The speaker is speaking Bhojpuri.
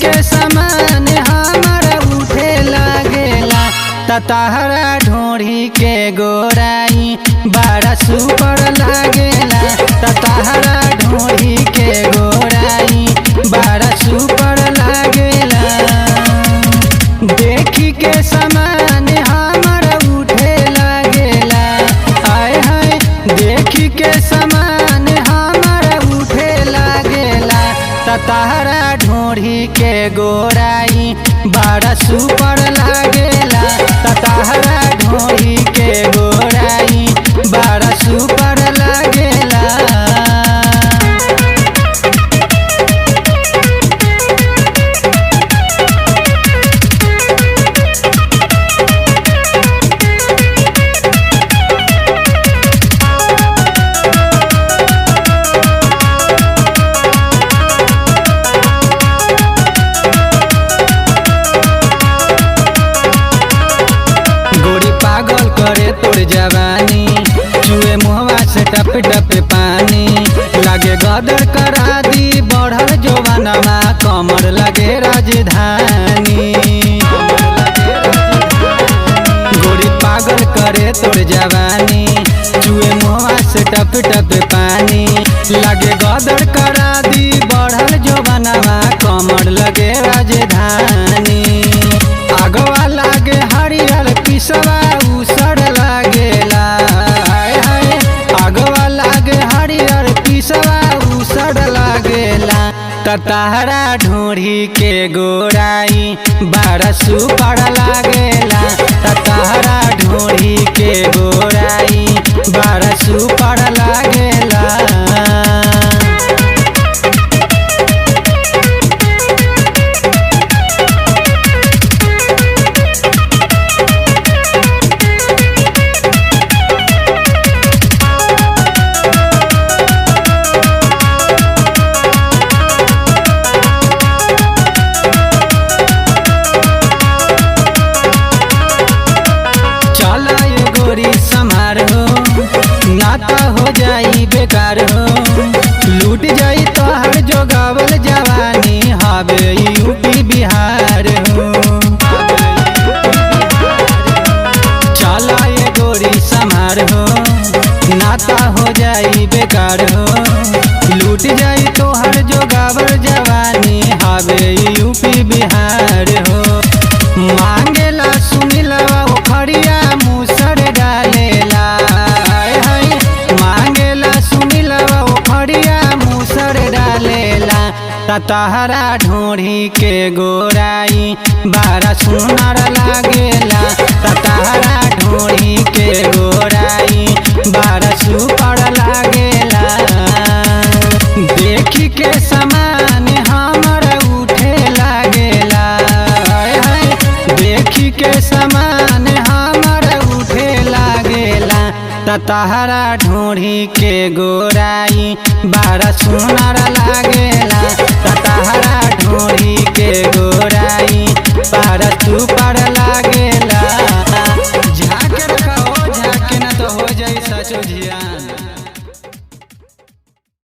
के समान हमर उठे लागेला। तहरा ढोढ़ी के गोराई बड़ा सुपर लागेला। तहरा ढोढ़ी के गोराई बड़ा सुपर लागेला। देखी के समान हमर उठे लागेला। आय हाय देखी के समान हमर उठे लागेला। तहरा ढोढ़ी के गोराई बड़ा सुपर लागेला। तहरा ढोढ़ी के गोराई बड़ा सुपर लागेला। गोरी पागल करे तोर जवानी, चुए मुहवा से टप टप पानी। लागे गदर करा दी बढ़ल जवानवा, कमर लगे राजधानी। गोरी पागल करे तोर जवानी, चुए मुहवा से टप टप पानी। लागे गदर करा दी बढ़ल जवानवा, कमर लगे राजधानी। आगवा लागे हरियर पिसवा उसर लागेला। हाय हाय आगवा लागे हरियर पिसवा उसर लागेला। तहरा ढोढ़ी के गोराई बड़ा सुपर लागेला। तहरा ढोढ़ी के गोराई बड़ा सुपर लागेला। चला ये गोरी समार हो, नाता हो जाई बेकार हो। लूट जाई तोहर जोगावल जवानी, हवे यूपी बिहार हो। चला ये गोरी समार हो, नाता हो जाई बेकार हो। लूट जाई तोहर जोगावल जवानी, हवे यूपी बिहार हो। मांगेला सुनिलवा ओखरिया मुसर डालेला। हाय हाय मांगेला सुनिलवा ओखरिया मुसर डालेला। तहरा ढोढ़ी के गोराई बड़ा सुनर लागेला। तहरा ढोढ़ी के गोराई बड़ा सुपर लागेला। देखी के समान हमर उठे लागेला। हाय हाय देखी के समान हमर उठे लागेला। तहरा ढोढ़ी के गोराई बड़ा सुनर लागेला। तहरा ढोढ़ी के गोराई बड़ा सुपर लागेला। झाके रखो झाके ना तो हो जाई सचो जियान।